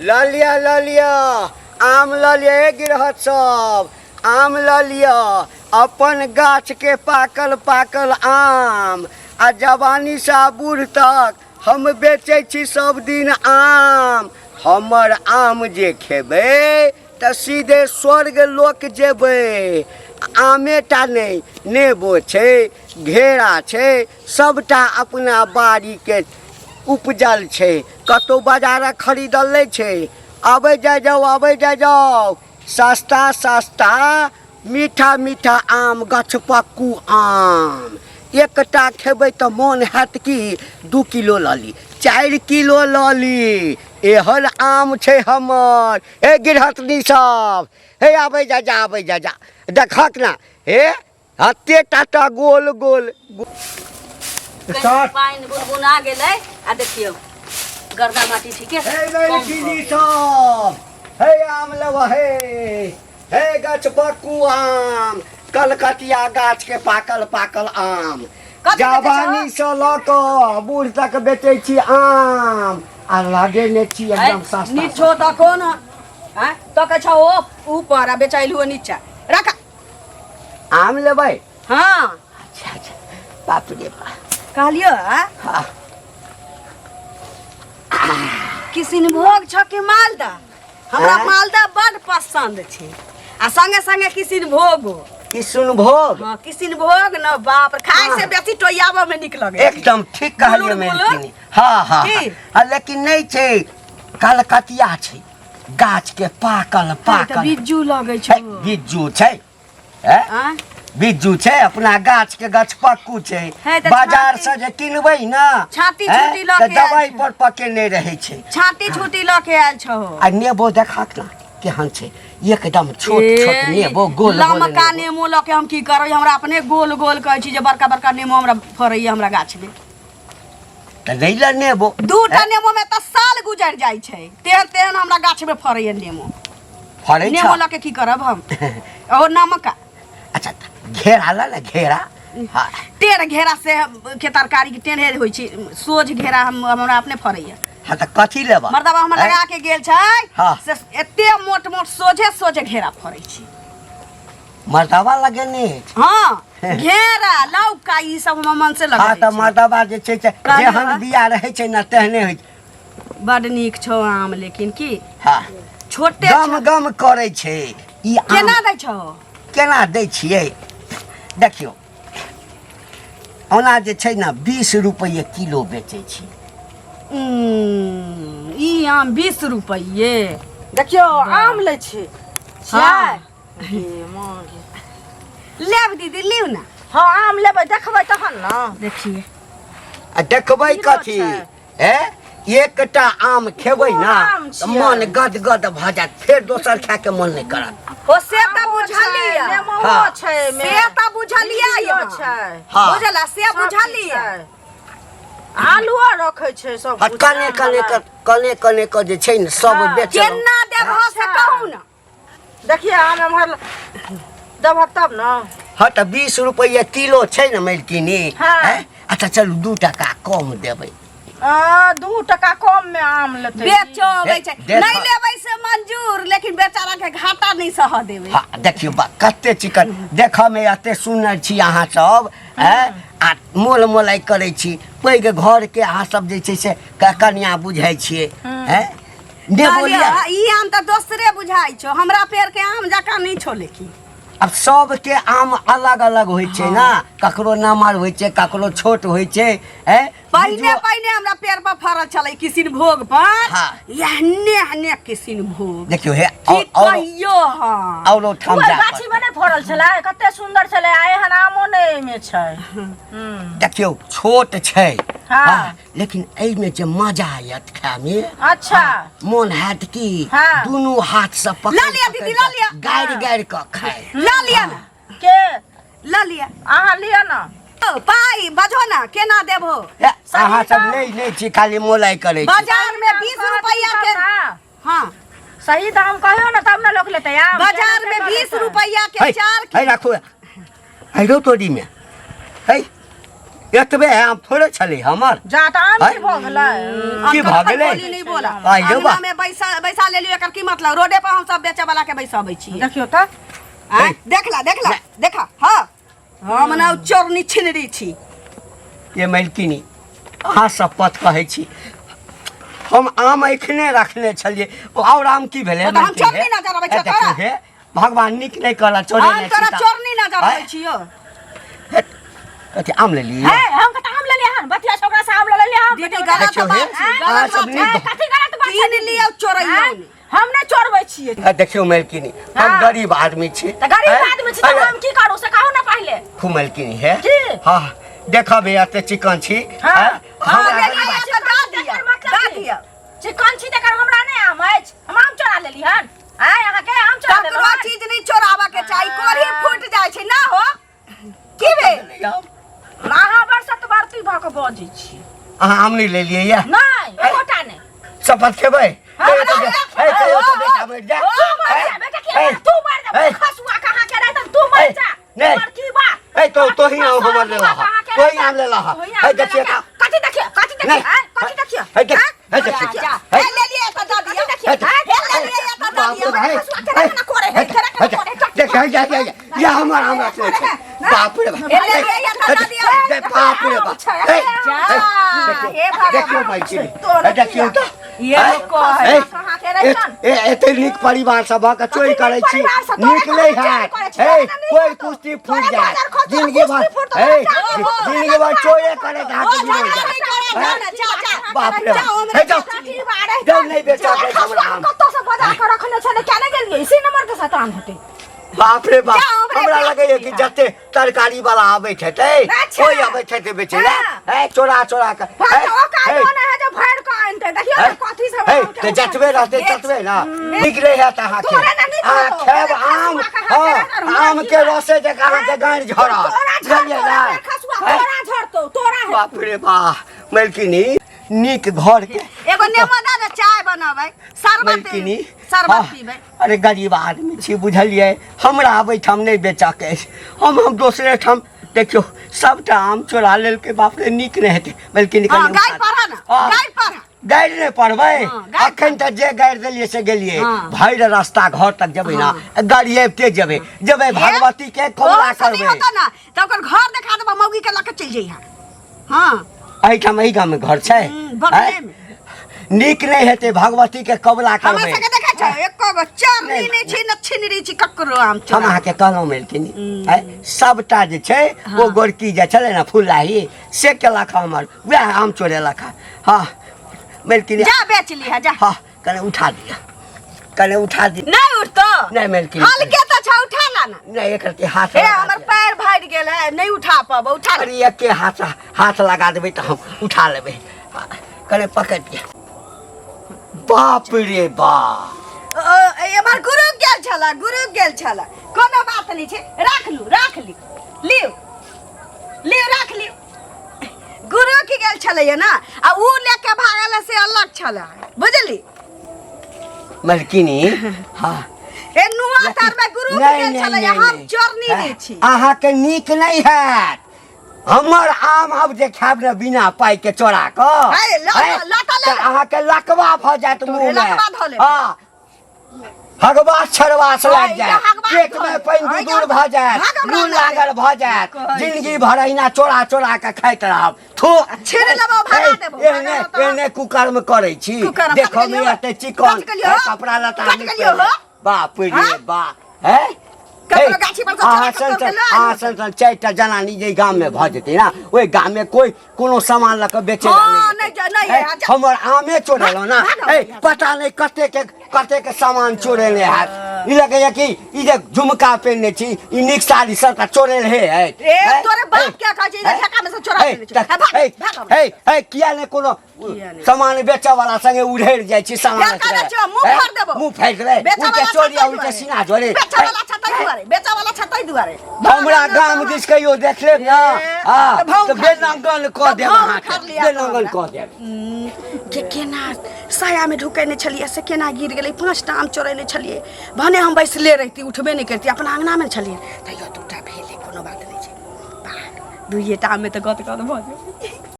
लऽ लिअ लऽ लिअ आम लऽ लिअ ए गिरहत सब आम लऽ लिअ अपन गाछके पाकल पाकल आम आ जवानीसँ आ बूढ़ तक हम बेचै छी सब दिन आम हमर आम जे खेबै तऽ सीधे स्वर्ग लोक जेबै आमे टा नहि नेबो छै घेरा छै सबटा अपना बाड़ीके उपजल छै कतहु बाजारक खरीदल नहि छै आबै जाइ जाउ आबै जाइ जाउ सस्ता सस्ता मीठा मीठा आम गछपक्कू आम एकटा खेबै तऽ मोन हैत कि 2 किलो लऽ ली 4 किलो लऽ ली एहन आम छै हमर हे गिरहतनी सब हे आबै जा जा आबै जा जा देखक ना हे हते टाटा गोल गोल स्टार्ट पानि गुनगुना गेलै आ देखियौ गर्दा माटी ठीके हे कम भऽ लड़की गेल। सब हे आम लेब हे हे गछपक्कू आम कलकतिया गाछ के पाकल पाकल आम कथी बेचै छहो? जवानी से लऽ कऽ बूढ़ तक बेचै छी आम आ लगे नहि छी एकदम सस्ता नीचो तको न आँय तकै छौ ओ ऊपर आ बेचैलू नीचा रख आम लेबै हाँ अच्छा अच्छा बाप रे बाप कहलियो आ हाँ किशनभोग छौ कि मालदा हमरा आँय? मालदा बड पसंद छै आ संगे संगे किशनभोगो किशुनभोग हाँ किशनभोग न बाप रे खाय से बेसी टोयाबऽ में नीक लगै छै। एकदम ठीक कहलियै गुलुर मेलकिनी हाँ हाँ की? हाँ लेकिन नहि छै कलकतिया छै गाछ के पाकल हे, तऽ पाकल बिज्जू लगै छौ है, बिज्जू छै हैं? आँय? बिज्जू छै अपना गाछ के गछपक्कू छै है, तऽ बाजार छाती- से जे किनबै ना छाती हैं, छुटी लऽ तऽ के आयल दवाइ छै। पर पकेने रहै छै छाती छुटी लऽ के आयल छहो आ नेबो देखक ना केहन छै एकदम छोट छोट ए, नेबो गोल गोल लमका नेबो। नेमो लऽ के हम की करबै हमरा अपने गोल गोल कहै छी जे बड़का बड़का नेमो हमरा फड़ैया हमरा गाछ में तऽ नहि लऽ नेबो दूटा नेमो में तऽ साल गुजर जाइ छै तेहन तेहन हमरा गाछ में फड़ैया नेमो फड़ै नेमो छौ लऽ के की करब हम ओ नमका अच्छा तऽ घेरा लऽ ने घेरा हाँ टेढ़ घेरा से के तरकारी के टेढ़े होइ छै सोझ घेरा हम हमरा अपने फड़ैया हाँ तऽ कथी लेबऽ मर्दबा हमर हैं? लगा के गेल छै हाँ। से एते मोट मोट सोझे सोझे घेरा फड़ै छै मर्दबा लगेने अछि हाँ घेरा लौका ई सब हमर मन से हाँ लगै तऽ छै मर्दबा जे छै से कहलियौ जेहन हँ। बिया रहै छै ने तेहने होइ छै बड नीक छौ आम लेकिन की हाँ छोटे गम छौ। गम करै छै ई आम केना दै छौ केना दै छियै देखियौ ओना जे छै ने 20 रुपैए किलो बेचै छी ई आम 20 रुपैए देखियौ आम लै छी हाँ। छियै गे माँ गे। लेब दीदी लिउ ना हँ आम लेबै देखबै तहन ने देखिए आ देखबै किलो कथी छै। ए एकटा आम खेबै कोन ना आम तऽ छियै? मन गदगद भऽ जायत फेर दोसर खायके मन नहि करत हो से तऽ आमो छै, बुझलियै नेमो हाँ। छै एहिमे। से तऽ बुझलियै लीचियो अहाँ। छै हाँ। बुझला से सब चीज बुझलियै छै। आलुओ रखै छै सब आ कुछ, कने आम कने वला। के कने कने के जे छै ने सब हाँ। बेचल केना देबहो से अच्छा। कहू ना देखिए आम एम्हर देबहक तब ने हँ तऽ 20 रुपैए किलो छै ने मलकिनी हाँ। हैं? अच्छा चलू 2 टका कम देबै आ, 2 टका कम में आम लेतै बेचो अबै छै देख- नहीं लेबै से मंजूर लेकिन बेचारा के घाटा नहीं सह देबै हँ देखियौ बा कते चिकन देखऽमे एते सुनर छी अहाँ सब हैं आ मोल मोलाइ करै छी पैघ घरके अहाँ सब जे छै से कनिया बुझै छियै हैं नेबो कहलियै, लिअ ई आम तऽ दोसरे बुझाइ छौ हमरा पेड़ के आम जकाँ नहि छौ लेकिन आब सबके आम अलग अलग होइ छै ने ककरो नमहर होइ छै ककरो छोट होइ छै हैं पहिने बुझियौ- पहिने हमरा पेड़ पर फड़ल छलै किसिनभोग पर हाँ। एहने एहने किसिनभोग देखियौ हे की और कहियो हाँ औरो ठाम ओहि जा गाछी में नहि फड़ल छलै कते सुंदर छलै आ एहन आमो नहि एहिमे छै हूँ देखियौ छोट छै हाँ। हाँ, लेकिन एहिमे जे मजा आयत खायमे अच्छा मोन हैत कि हाँ। दुनू हाथ से पकड़ लऽ लिअ दीदी, लऽ लिअ। गारि गारि कऽ खाय लऽ लिअ ने के लऽ लिअ अहाँ लिअ ने ओ, पाइ बजहो ने केना देबहो हे, अहाँ सब नहि लै छी खाली मोलाइ करै छी बाजार में 20 रुपया के हाँ सही दाम कहियो ने तब ने लोक लेतै आम बाजार में 20 रुपया के है चार है राखू है रो तोरी में है एतबे आम थोड़े छलै हमर। जा तऽ आम आँय? की भऽ गेलै? की भऽ गेलै? बोली नहीं बोला। आइ यौ बा। अंगना में बैसा बैसा लेलियो, एकर की मतलब? रोडे पर हम सब बेचे वाला के बैसाबै छियै। देखियौ तऽ। आँय, देखला देखला देखा। हाँ, हम ना चोरनी छिनरी छी। ये मलकिनी, अहाँ शपथ कहै छी, हम आम एखने रखने छलियै, आओर आम की भेलै? ओ तऽ हम मलकिनी, चोरनी नजर अबै छौ हे देखियौ तोरा। हे भगवान, नीक नहि कहला चोरे हम नहि तोरा छी तऽ। चोरनी नजर अबै आँय? छियो। कथी आम लेलियै? हे, हम कतऽ आम लेलियै हन? बतिया छोकरा से आम लऽ लेलियै हम। दीदी, गलत देखियौ हे, बात छै, अहाँ गलत सब बात नीक छै। कथी गलत बात छै कीन दीदी? लियौ, चोरैयौ आँय? नहि। हम नहि चोरबै छियै। हे देखियौ मलकिनी, हम हाँ। गरीब आदमी छी। तऽ गरीब हैं? आदमी छी तऽ अरे, हम की करू से कहू ने पहिले। खूब मलकिनी हे। की? हाँ, देखब हे, एते चिकन छी। हाँ। हैं? हाँ, हमरा देखियौ, गरीब तऽ दऽ दिअ, तकर मतलब दऽ की? दिअ। चिकन छी तकर हमरा नहि आम अछि? हम आम चोरा लेली हन? आँय, अहाँके आम चोरा ककरो लेलहुँ हन? चीज नहीं चोराबऽ के चाही, कोढ़ी फूट जाइ छै ना हो। की भेल? अहाँ बड़ सतवर्ती भऽ कऽ बजै छी। अहाँ आम नहि लेलियै या? नहि, एकोटा नहि। शपथ खेबै? हाँ, कहियो तऽ हाँ, हे, कहियो तऽ हाँ, बेटा मरि जा। ओ, मर हे, जा, बेटा, किया हे, तू मर जा, हे, खसुआ कहाँ के रहतन, तू मर हे, जा। नहि। तोहर की बा? हे, तो ही आम हमर खसुआ लेला हा। कहाँ के तोही रहतन? आम लेला हा। तोही हे, आम देखिए लेला का। कथी देखिए, कथी देखिए, नहीं। आँय, कथी देखिए? हे, देख, आँय? हे, देखिए। जा, हे, हे ले लिए तऽ दऽ दिअ। कथी देखिए, हे, आँय? हे ले लिए तऽ दऽ बाप दिअ। रे भाई। खसुआ केना केना करे है, हे, केना केना हे, करे है, देख, हे, जा, जा, जा, जा, हमर आम रखने छै। बाप रे बाप। हे ले लिए तऽ दऽ दिअ। हे, बाप रे बाप। हे, जा, हे, हे देखियौ, भगवान। देखियौ माइकी। हे, देखियौ तऽ। ये हे, लोग कहै। हे, कहाँ के रहतन? ए एते नीक परिवार सभक चोरी कथी करै नीक छी? परिवार सब? तोरे नीक नहि कहाँ चोरी हैत। करै छी? हे, तोरे नीक कोइ होतौ। कुश्ती फूटि तोरे जायत बाजार खोजतौ, जिंदगी भर। कुश्ती फूटतौ, हे, तोरे चावल होतौ। जिंदगी भर चोरे करैत अहाँके ओ जीवन झगड़ा जायत। नहि करै, जा ने, जा, जा। बाप रे जा, बाप। ओमरे हे, जाउ। कथी बा रहतन? जाउ, नहि बेचऽ के हमरा आम। कतऽ से बजा कऽ रखने छलै, किया नहि गेलियै? इसी नंबर के शैतान हेतै। बाप रे बाप। जाउ, ओमरे हमरा बेच लगैए कि लिहा। जते तरकारी वाला आबै हेतै, अच्छा। ओहि आबै हेतै बेचै लए। हाँ। हे, चोरा चोरा कऽ। भाई, हे, ओ काज हे, नहि है जे भरि कऽ आनतै। देखियौ ने कथी सब हे, आम के तऽ उठा जतबे रहतै बेच। ततबे ने नीक नहि हैत अहाँके। तोरे ने नीक अहाँ होतौ। खायब तोरे आम। खसुआ कहाँ हँ, के रहतौ, हमरा आम की के बा? रसे जकाँ अहाँके गाँड़ि झड़त। तोरा झड़तौ, बुझलियै ने? रे खसुआ, हे, तोरा झड़तौ, तोरा हेतौ। बाप रे बा, मलकिनी, नीक घर के एगो नेमो दऽ दे, चाय बनबै, शरबत मलकिनी, शरबत हाँ, पीबै। अरे गरीब आदमी छी, बुझलियै? हमरा एहिठाम नहि बेचऽके अछि, हम दोसरे ठाम। देखियौ, सबटा आम चोरा लेलकै। बाप रे, नीक नहि हेतै मलकिनी। हाँ, कनि गारि उठा- पढ़ऽ ने, हाँ। गारि पढ़ऽ। गारि नहि पढ़बै। हाँ, गारि अखन तऽ जे गारि देलियै से गेलियै। हाँ। भरि रास्ता घर तक जेबै ने, गाड़ी आबिते जेबै जेबै, भगवती के कबुला ओहो से नहि करबै। होतौ ने तऽ ओकर घर देखा देबौ, मौगी के लऽ के चलि जइहा। हाँ। एहिठाम, एहि गाममे घर छै? बगले मे। नीक नहि हेतै, भगवती के कबुला हमरा करबै। सबके देखै छौ, एको गो चोरनी नहि छी न छिनरी छी ककरो आम हम चोरा। अहाँके कहलहुँ मलकिनी, आँय, सबटा जे छै ओ गोरकी जे छलै ने फुल्लाही, से केलक हमर वएह आम चोरेलक। हँ मलकिनी। जा, बेच लिहा, जा। हँ, कने उठा दिअ, कने उठा दिअ। नहीं उठतो। नहि मलकिनी। हल्के तऽ छौ, उठा ला ना। नहि, एकर के हाथ हे लगा हमर दिअ। पैर भरि गेल है, नहीं उठा पाबो, उठा ले। अरे, एके हाथ हाथ लगा देबै तऽ हम उठा लेबै। कने पकड़ दिअ। बाप रे बाप। ओ, एमहर गुरु गेल छला, गुरु गेल छला। कोनो बात नहीं छै, राख लू, राख लिउ, लिउ लिउ, राख लिउ। गुरु की गेल छलैया ना, आ ऊ लेके भागल से अलग छला, बुझली? मलकिनी, हाँ। ए नुआ तर में गुरु की नहीं, गेल नहीं, छलैया। नहीं, हम नहीं। चोरनी नहीं छी। अहाँके नीक नहि हैत हमर आम। आब जे खायब ने बिना पाइ के चोरा कऽ, हे, हैं, लता ले। तऽ अहाँके लकवा भऽ जायत मुँह में। लकवा धऽ लेब। हाँ, हगवा छड़वास लागि हँ, जायत। हगवा पेट में पानि हँ, दूर भऽ जायत, भाग हमरा लू लगे। लागल भऽ जायत। कहै छी। जिंदगी भर अहिना चोरा चोरा कऽ खाइत रहब। थू। छीन लेबौ, भगा हे, देबौ, एहने भगा देबौ। एहने कुकर्म करै छी। कुकर्म, देखो कट में गेलियौ? एते चिकन कट गेलियौ? कपड़ा लत्ता कट नहि गेलियौ पहिरले। हो? बाप रे हाँ? बाप। है ककरो गाछी पर सँ अहाँ चोरा कऽ सन तोड़ के सन लऽ अहाँ आयल। सन सन चारिटा जनानी जे गाम में भऽ जेतै ने, ओहि गाम में कोई कोनो सामान लऽ कऽ बेचै लए हाँ, नहि नहि जा- नहि जेतै। है, जा- हमर आमे चोरेलहुँ ने। भाग, ए, पता नहि कते के कते के सामान चोरेने हैत। ई लगैया कि ई जे झुमका पहिरने छी, ई नीक साड़ी सबटा चोरेल हे है। ए, तोरे बाप क्या कहै छै, ई ढेका में से चोरा लेने छै। हे, भाग, भाग हमरा। हे हे, किया ने कोनो किया नहि? सामान बेचऽ वाला संगे उधेड़ जाइ छी सामान? क्या करै छियौ? मुँह फाड़ देबौ। मुँह फाड़ि देबै। बेचऽ उल्टे वाला चोरी छै आ उल्टे दुआरे। सीना जोड़े। बेचऽ वाला छै ताहि दुआरे, बेचऽ वाला छै ताहि दुआरे। हमरा गाम दिस कहियो देख लेब ने, ए, हँ, तऽ भाव तऽ उखाड़ लिअ। बेनंगन कऽ तऽ देब भाव अहाँके। उखाड़ लिअ बेनंगन हमरा। कऽ देब। के केना सायामे ढुकेने छलियै से केना गिर गेलै? 5टा आम चोरेने छलियै। भने हम बैसले रहिती, उठबे नहि करिती, अपना अङ्गनामे छलियै, तैयो 2टा भेलै, कोनो बात नहि छै। वाह, दुइएटा आममे तऽ गद गद भऽ जेबै।